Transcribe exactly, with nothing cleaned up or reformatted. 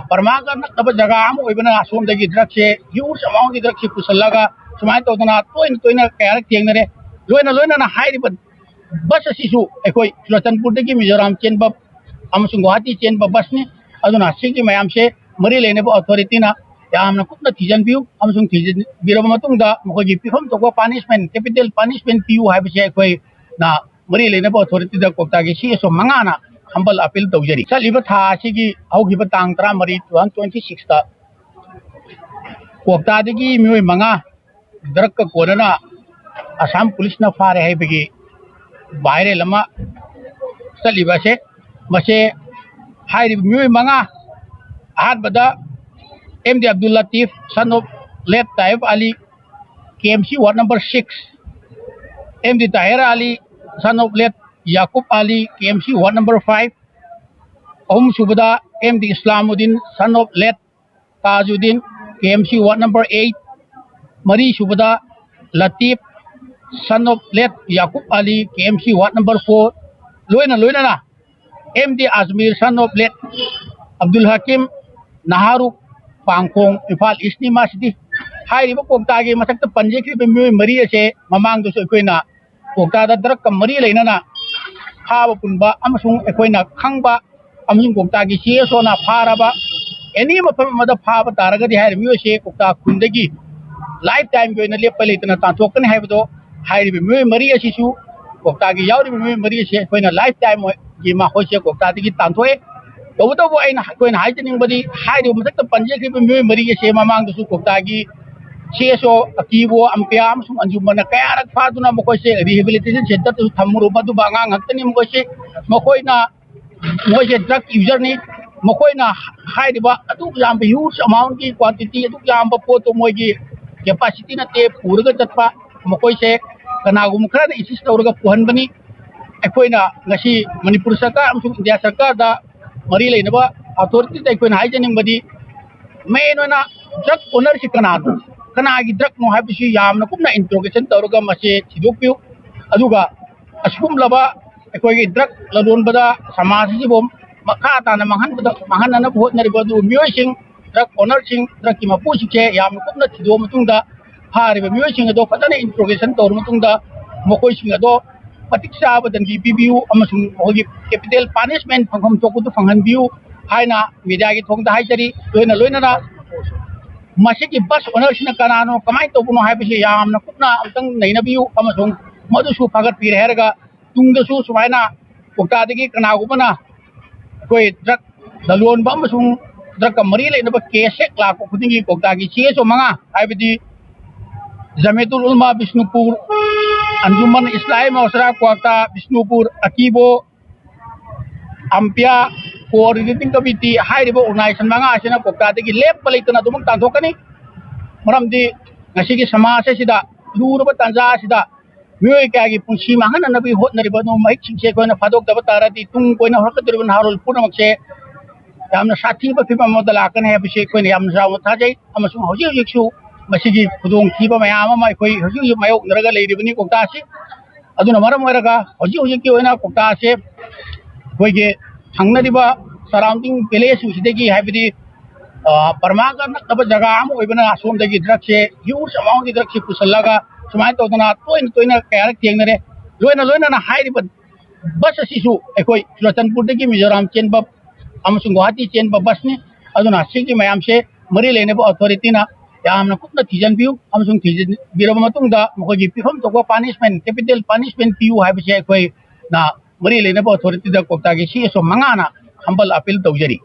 ꯕꯔꯃꯥꯒ ꯅꯛꯅꯕ ꯖꯒꯥ ꯑꯃ ꯑꯣꯏꯕꯅ ꯑꯁꯣꯝꯗꯒꯤ ꯗ꯭ꯔꯒꯁꯦ, ꯍ꯭ꯌꯨꯖ ꯑꯃꯥꯎꯟꯒꯤ ꯗ꯭ꯔꯒꯁꯦ ꯄꯨꯁꯜꯂꯒ ꯁꯨꯃꯥꯏꯅ ꯇꯧꯗꯅ ꯇꯣꯏꯅ ꯇꯣꯏꯅ ꯀꯌꯥꯔꯛ ꯊꯦꯡꯅꯔꯦ꯫ ꯂꯣꯏꯅ ꯂꯣꯏꯅꯅ ꯍꯥꯏꯔꯤꯕ ꯕꯁ ꯑꯁꯤꯁꯨ ꯑꯩꯈꯣꯏ ꯆꯨꯔꯆꯥꯟꯄꯨꯔꯗꯒꯤ ꯃꯤꯖꯣꯔꯥꯝ ꯆꯦꯟꯕ ꯑꯃꯁꯨꯡ ꯒꯨꯋꯥꯍꯥꯇꯤ ꯆꯦꯟꯕ ꯕꯁꯅꯤ꯫ ꯑꯗꯨꯅ ꯁꯤꯒꯤ ꯃꯌꯥꯝꯁꯦ ꯃꯔꯤ ꯂꯩꯅꯕ ꯑꯣꯊꯣꯔꯤꯇꯤꯅ ꯌꯥꯝꯅ ꯀꯨꯞꯅ ꯊꯤꯖꯤꯟꯕꯤꯌꯨ, ꯑꯃꯁꯨꯡ ꯊꯤꯖꯤꯟꯕꯤꯔꯕ ꯃꯇꯨꯡꯗ ꯃꯈꯣꯏꯒꯤ ꯄꯤꯐꯝ ꯊꯣꯛꯄ ꯄꯥꯅꯤꯁꯃꯦꯟ, ꯀꯦꯄꯤꯇꯦꯜ ꯄꯥꯅꯤꯁꯃꯦꯟ ꯄꯤꯌꯨ ꯍꯥꯏꯕꯁꯦ ꯑꯩꯈꯣꯏꯅ ꯃꯔꯤ ꯂꯩꯅꯕ ꯑꯣꯊꯣꯔꯤꯇꯤꯗ ꯀ꯭ꯋꯥꯛꯇꯥꯒꯤ ꯁꯤ ꯑꯦꯁ ꯑꯣ ꯃꯉꯥꯅ ꯍꯝꯕꯜ ꯑꯄꯤꯜ ꯇꯧꯖꯔꯤ꯫ ꯆꯠꯂꯤꯕ ꯊꯥ ꯑꯁꯤꯒꯤ ꯍꯧꯈꯤꯕ ꯇꯥꯡ ꯇꯔꯥꯃꯔꯤ, two thousand twenty sixꯇ ꯀ꯭ꯋꯥꯛꯇꯥꯗꯒꯤ ꯃꯤꯑꯣꯏ ꯃꯉꯥ ꯗ꯭ꯔꯒꯀ ꯀꯣꯟꯅꯅ ꯑꯁꯥꯝ ꯄꯨꯂꯤꯁꯅ ꯐꯥꯔꯦ ꯍꯥꯏꯕꯒꯤ ꯚꯥꯏꯔꯦꯜ ꯑꯃ ꯆꯠꯂꯤꯕ ꯑꯁꯦ, ꯃꯁꯦ ꯍꯥꯏꯔꯤꯕ ꯃꯤꯑꯣꯏ ꯃꯉꯥ, ꯑꯍꯥꯟꯕꯗ M D Abdul Latif, son of late Taif Ali, K M C ward number six, M D Tahir Ali, son of late Yakub Ali, K M C ward number five, ꯑꯍꯨꯝꯁꯨꯕꯗ M D Islamuddin, son of late Tajuddin, K M C ward number eight, ꯃꯔꯤꯁꯨꯕꯗ ꯂꯇꯤꯐ, son of late Yakub Ali, K M C ward number four, ꯂꯣꯏꯅ ꯂꯣꯏꯅꯅ M D Ajmir, son of late Abdul Hakim, Naharup, Pangkhong, Imphal ꯏꯁꯅꯤ ꯃꯥꯁꯤꯗꯤ꯫ ꯍꯥꯏꯔꯤꯕ ꯀ꯭ꯋꯥꯛꯇꯥꯒꯤ ꯃꯊꯛꯇ ꯄꯟꯖꯈ꯭ꯔꯤꯕ ꯃꯤꯑꯣꯏ ꯃꯔꯤ ꯑꯁꯦ ꯃꯃꯥꯡꯗꯁꯨ ꯑꯩꯈꯣꯏꯅ ꯀ꯭ꯋꯥꯛꯇꯥꯗ ꯗ꯭ꯔꯒꯀ ꯃꯔꯤ ꯂꯩꯅꯅ ꯐꯥꯕ ꯄꯨꯟꯕ ꯑꯃꯁꯨꯡ ꯑꯩꯈꯣꯏꯅ ꯈꯪꯕ ꯑꯃꯁꯨꯡ ꯀ꯭ꯋꯥꯛꯇꯥꯒꯤ ꯁꯤ ꯑꯦꯁ ꯑꯣꯅ ꯐꯥꯔꯕ ꯑꯦꯅꯤ ꯃꯐꯝ ꯑꯃꯗ ꯐꯥꯕ ꯇꯥꯔꯒꯗꯤ ꯍꯥꯏꯔꯤꯕ ꯃꯤꯑꯣꯏ ꯑꯁꯦ ꯀ꯭ꯋꯥꯛꯇꯥ ꯈꯨꯟꯗꯒꯤ ꯂꯥꯏꯐ ꯇꯥꯏꯝꯒꯤ ꯑꯣꯏꯅ ꯂꯦꯞꯄ ꯂꯩꯇꯅ ꯇꯥꯟꯊꯣꯛꯀꯅꯤ ꯍꯥꯏꯕꯗꯣ ꯍꯥꯏꯔꯤꯕ ꯃꯤꯑꯣꯏ ꯃꯔꯤ ꯑꯁꯤꯁꯨ, ꯀ꯭ꯋꯥꯛꯇꯥꯒꯤ ꯌꯥꯎꯔꯤꯕ ꯃꯤꯑꯣꯏ ꯃꯔꯤ ꯑꯁꯦ ꯑꯩꯈꯣꯏꯅ ꯂꯥꯏꯐ ꯇꯥꯏꯝꯒꯤ ꯃꯈꯣꯏꯁꯦ ꯀ꯭ꯋꯥꯛꯇꯥꯗꯒꯤ ꯇꯥꯟꯊꯣꯛꯑꯦ꯫ ꯇꯧꯕꯇꯕꯨ ꯑꯩꯅ, ꯑꯩꯈꯣꯏꯅ ꯍꯥꯏꯖꯅꯤꯡꯕꯗꯤ ꯍꯥꯏꯔꯤꯕ ꯃꯊꯛꯇ ꯄꯟꯖꯈ꯭ꯔꯤꯕ ꯃꯤꯑꯣꯏ ꯃꯔꯤ ꯑꯁꯦ ꯃꯃꯥꯡꯗꯁꯨ ꯀ꯭ꯋꯥꯛꯇꯥꯒꯤ ꯁꯤ ꯑꯦꯁ ꯑꯣ ꯑꯀꯤꯕꯣ, ꯑꯝꯄꯤꯌꯥ ꯑꯃꯁꯨꯡ ꯑꯟꯖꯨꯃꯟꯅ ꯀꯌꯥꯔꯛ ꯐꯥꯗꯨꯅ ꯃꯈꯣꯏꯁꯦ rehabilitation centreꯗꯁꯨ ꯊꯝꯃꯨꯔꯕ, ꯑꯗꯨꯕꯨ ꯑꯉꯥꯡ ꯉꯥꯛꯇꯅꯤ ꯃꯈꯣꯏꯁꯦ꯫ ꯃꯈꯣꯏꯅ, ꯃꯈꯣꯏꯁꯦ ꯗ꯭ꯔꯒ ꯌꯨꯖꯔꯅꯤ꯫ ꯃꯈꯣꯏꯅ ꯍꯥꯏꯔꯤꯕ ꯑꯗꯨꯛ ꯌꯥꯝꯕ huge amountꯀꯤ quantity, ꯑꯗꯨꯛ ꯌꯥꯝꯕ ꯄꯣꯠꯇꯣ ꯃꯣꯏꯒꯤ capacity ꯅꯠꯇꯦ ꯄꯨꯔꯒ ꯆꯠꯄ꯫ ꯃꯈꯣꯏꯁꯦ ꯀꯅꯥꯒꯨꯝꯕ ꯈꯔꯅ insist ꯇꯧꯔꯒ ꯄꯨꯍꯟꯕꯅꯤ꯫ ꯑꯩꯈꯣꯏꯅ ꯉꯁꯤ ꯃꯅꯤꯄꯨꯔ ꯁꯔꯀꯥꯔ ꯑꯃꯁꯨꯡ ꯏꯟꯗꯤꯌꯥ ꯁꯔꯀꯥꯔꯗ ꯃꯔꯤ ꯂꯩꯅꯕ ꯑꯣꯊꯣꯔꯤꯇꯤꯗ ꯑꯩꯈꯣꯏꯅ ꯍꯥꯏꯖꯅꯤꯡꯕꯗꯤ, ꯃꯦꯟ ꯑꯣꯏꯅ ꯗ꯭ꯔꯒ ꯑꯣꯅꯔꯁꯤ ꯀꯅꯥꯅꯣ, ꯀꯅꯥꯒꯤ ꯗ꯭ꯔꯒꯅꯣ ꯍꯥꯏꯕꯁꯤ ꯌꯥꯝꯅ ꯀꯨꯞꯅ ꯏꯟꯇ꯭ꯔꯣꯒꯦꯁꯟ ꯇꯧꯔꯒ ꯃꯁꯤ ꯊꯤꯗꯣꯛꯄꯤꯌꯨ꯫ ꯑꯗꯨꯒ ꯑꯁꯤꯒꯨꯝꯂꯕ ꯑꯩꯈꯣꯏꯒꯤ ꯗ꯭ꯔꯒ ꯂꯂꯣꯟꯕꯗ ꯁꯃꯥꯖ ꯑꯁꯤꯕꯨ ꯃꯈꯥ ꯇꯥꯅ ꯃꯥꯡꯍꯟꯕꯗ ꯃꯥꯡꯍꯟꯅꯅꯕ ꯍꯣꯠꯅꯔꯤꯕ ꯑꯗꯨ ꯃꯤꯑꯣꯏꯁꯤꯡ, ꯗ꯭ꯔꯒ ꯑꯣꯅꯔꯁꯤꯡ, ꯗ꯭ꯔꯒꯀꯤ ꯃꯄꯨꯁꯤꯡꯁꯦ ꯌꯥꯝꯅ ꯀꯨꯞꯅ ꯊꯤꯗꯣꯛꯑ ꯃꯇꯨꯡꯗ, ꯐꯥꯔꯤꯕ ꯃꯤꯑꯣꯏꯁꯤꯡ ꯑꯗꯣ ꯐꯖꯅ ꯏꯟꯇ꯭ꯔꯣꯒꯦꯁꯟ ꯇꯧꯔ ꯃꯇꯨꯡꯗ, ꯃꯈꯣꯏꯁꯤꯡ ꯑꯗꯣ ꯃꯇꯤꯛ ꯆꯥꯕ ꯗꯟꯗꯤ ꯄꯤꯕꯤꯌꯨ ꯑꯃꯁꯨꯡ ꯃꯈꯣꯏꯒꯤ ꯀꯦꯄꯤꯇꯦꯜ ꯄꯥꯅꯤꯁꯃꯦꯟ ꯐꯪꯐꯝ ꯊꯣꯛꯄꯗꯨ ꯐꯪꯍꯟꯕꯤꯌꯨ ꯍꯥꯏꯅ ꯃꯤꯗꯤꯌꯥꯒꯤ ꯊꯣꯡꯗ ꯍꯥꯏꯖꯔꯤ꯫ ꯂꯣꯏꯅ ꯂꯣꯏꯅꯅ ꯃꯁꯤꯒꯤ ꯕꯁ ꯑꯣꯅꯔꯁꯤꯅ ꯀꯅꯥꯅꯣ, ꯀꯃꯥꯏꯅ ꯇꯧꯕꯅꯣ ꯍꯥꯏꯕꯁꯤ ꯌꯥꯝꯅ ꯀꯨꯞꯅ ꯑꯃꯨꯛꯇꯪ ꯅꯩꯅꯕꯤꯌꯨ ꯑꯃꯁꯨꯡ ꯃꯗꯨꯁꯨ ꯐꯒꯠꯄꯤꯔꯦ ꯍꯥꯏꯔꯒ ꯇꯨꯡꯗꯁꯨ ꯁꯨꯃꯥꯏꯅ ꯀ꯭ꯋꯥꯛꯇꯥꯗꯒꯤ ꯀꯅꯥꯒꯨꯝꯕꯅ ꯑꯩꯈꯣꯏ ꯗ꯭ꯔꯒ ꯂꯂꯣꯟꯕ ꯑꯃꯁꯨꯡ ꯗ꯭ꯔꯒꯀ ꯃꯔꯤ ꯂꯩꯅꯕ ꯀꯦꯁ ꯍꯦꯛ ꯂꯥꯛꯄ ꯈꯨꯗꯤꯡꯒꯤ ꯀ꯭ꯋꯥꯛꯇꯥꯒꯤ ꯁꯤ ꯑꯦꯁ ꯑꯣ ꯃꯉꯥ, ꯍꯥꯏꯕꯗꯤ ꯖꯃꯦꯇꯨꯜ ꯎꯂꯃꯥ ꯕꯤꯁꯅꯨꯄꯨꯔ, ꯑꯟꯖꯨꯃꯟ ꯏꯁꯂꯥꯍꯤ ꯃꯥꯎꯁꯔꯥ ꯀ꯭ꯋꯥꯛꯇꯥ ꯕꯤꯁꯅꯨꯄꯨꯔ, ꯑꯀꯤꯕꯣ, ꯑꯝꯄꯤꯌꯥ, ꯀꯣꯑꯣꯔꯗꯤꯅꯦꯇꯤꯡ ꯀꯃꯤꯇꯤ ꯍꯥꯏꯔꯤꯕ ꯑꯣꯔꯒꯅꯥꯏꯖꯦꯁꯟ ꯃꯉꯥ ꯑꯁꯤꯅ ꯀ꯭ꯋꯥꯛꯇꯥꯗꯒꯤ ꯂꯦꯞꯄ ꯂꯩꯇꯅ ꯑꯗꯨꯃꯛ ꯇꯥꯟꯊꯣꯛꯀꯅꯤ꯫ ꯃꯔꯝꯗꯤ ꯉꯁꯤꯒꯤ ꯁꯃꯥꯖ ꯑꯁꯤꯗ, ꯂꯨꯔꯕ ꯇꯥꯟꯖꯥ ꯑꯁꯤꯗ ꯃꯤꯑꯣꯏ ꯀꯌꯥꯒꯤ ꯄꯨꯟꯁꯤ ꯃꯥꯡꯍꯟꯅꯅꯕꯒꯤ ꯍꯣꯠꯅꯔꯤꯕ ꯑꯗꯨꯒꯨꯝꯕ ꯃꯍꯤꯛꯁꯤꯡꯁꯦ ꯑꯩꯈꯣꯏꯅ ꯐꯥꯗꯣꯛꯇꯕ ꯇꯥꯔꯗꯤ, ꯇꯨꯡ ꯀꯣꯏꯅ ꯍꯧꯔꯛꯀꯗꯧꯔꯤꯕ ꯅꯍꯥꯔꯣꯜ ꯄꯨꯝꯅꯃꯛꯁꯦ ꯌꯥꯝꯅ ꯁꯥꯊꯤꯕ ꯐꯤꯕꯝ ꯑꯃꯗ ꯂꯥꯛꯀꯅꯤ ꯍꯥꯏꯕꯁꯤ ꯑꯩꯈꯣꯏꯅ ꯌꯥꯝꯅ ꯆꯥꯎꯅ ꯊꯥꯖꯩ꯫ ꯑꯃꯁꯨꯡ ꯍꯧꯖꯤꯛ ꯍꯧꯖꯤꯛꯁꯨ ꯃꯁꯤꯒꯤ ꯈꯨꯗꯣꯡꯊꯤꯕ ꯃꯌꯥꯝ ꯑꯃ ꯑꯩꯈꯣꯏ ꯍꯧꯖꯤꯛ ꯍꯧꯖꯤꯛ ꯃꯥꯌꯣꯛꯅꯔꯒ ꯂꯩꯔꯤꯕꯅꯤ ꯀ꯭ꯋꯥꯛꯇꯥꯁꯤ꯫ ꯑꯗꯨꯅ ꯃꯔꯝ ꯑꯣꯏꯔꯒ ꯍꯧꯖꯤꯛ ꯍꯧꯖꯤꯛꯀꯤ ꯑꯣꯏꯅ ꯀ꯭ꯋꯥꯛꯇꯥꯁꯦ ꯑꯩꯈꯣꯏꯒꯤ ꯊꯪꯅꯔꯤꯕ ꯁꯔꯥꯎꯟꯗꯤꯡ ꯚꯤꯂꯦꯖꯁꯤꯡꯁꯤꯗꯒꯤ, ꯍꯥꯏꯕꯗꯤ, ꯑ, ꯕꯔꯃꯥꯒ ꯅꯛꯅꯕ ꯖꯒꯥ ꯑꯃ ꯑꯣꯏꯕꯅ ꯑꯁꯣꯝꯗꯒꯤ ꯗ꯭ꯔꯒꯁꯦ, huge amount ꯀꯤ ꯗ꯭ꯔꯒꯁꯦ ꯄꯨꯁꯜꯂꯒ ꯁꯨꯃꯥꯏꯅ ꯇꯧꯗꯅ ꯇꯣꯏꯅ ꯇꯣꯏꯅ ꯀꯌꯥꯔꯛ ꯊꯦꯡꯅꯔꯦ꯫ ꯂꯣꯏꯅ ꯂꯣꯏꯅꯅ ꯍꯥꯏꯔꯤꯕ ꯕꯁ ꯑꯁꯤꯁꯨ ꯑꯩꯈꯣꯏ ꯆꯨꯔꯆꯥꯟꯄꯨꯔꯗꯒꯤ ꯃꯤꯖꯣꯔꯥꯝ ꯆꯦꯟꯕ ꯑꯃꯁꯨꯡ ꯒꯨꯋꯥꯍꯥꯇꯤ ꯆꯦꯟꯕ ꯕꯁꯅꯤ꯫ ꯑꯗꯨꯅ ꯁꯤꯒꯤ ꯃꯌꯥꯝꯁꯦ ꯃꯔꯤ ꯂꯩꯅꯕ ꯑꯣꯊꯣꯔꯤꯇꯤꯅ ꯌꯥꯝꯅ ꯀꯨꯞꯅ ꯊꯤꯖꯤꯟꯕꯤꯌꯨ, ꯑꯃꯁꯨꯡ ꯊꯤꯖꯤꯟꯕꯤꯔꯕ ꯃꯇꯨꯡꯗ ꯃꯈꯣꯏꯒꯤ ꯄꯤꯐꯝ ꯊꯣꯛꯄ ꯄꯥꯅꯤꯁꯃꯦꯟ, ꯀꯦꯄꯤꯇꯦꯜ ꯄꯥꯅꯤꯁꯃꯦꯟ ꯄꯤꯌꯨ ꯍꯥꯏꯕꯁꯦ ꯑꯩꯈꯣꯏꯅ ꯃꯔꯤ ꯂꯩꯅꯕ ꯑꯣꯊꯣꯔꯤꯇꯤꯗ ꯀ꯭ꯋꯥꯛꯇꯥꯒꯤ ꯁꯤ ꯑꯦꯁ ꯑꯣ ꯃꯉꯥꯅ ꯍꯝꯕꯜ ꯑꯄꯤꯜ ꯇꯧꯖꯔꯤ꯫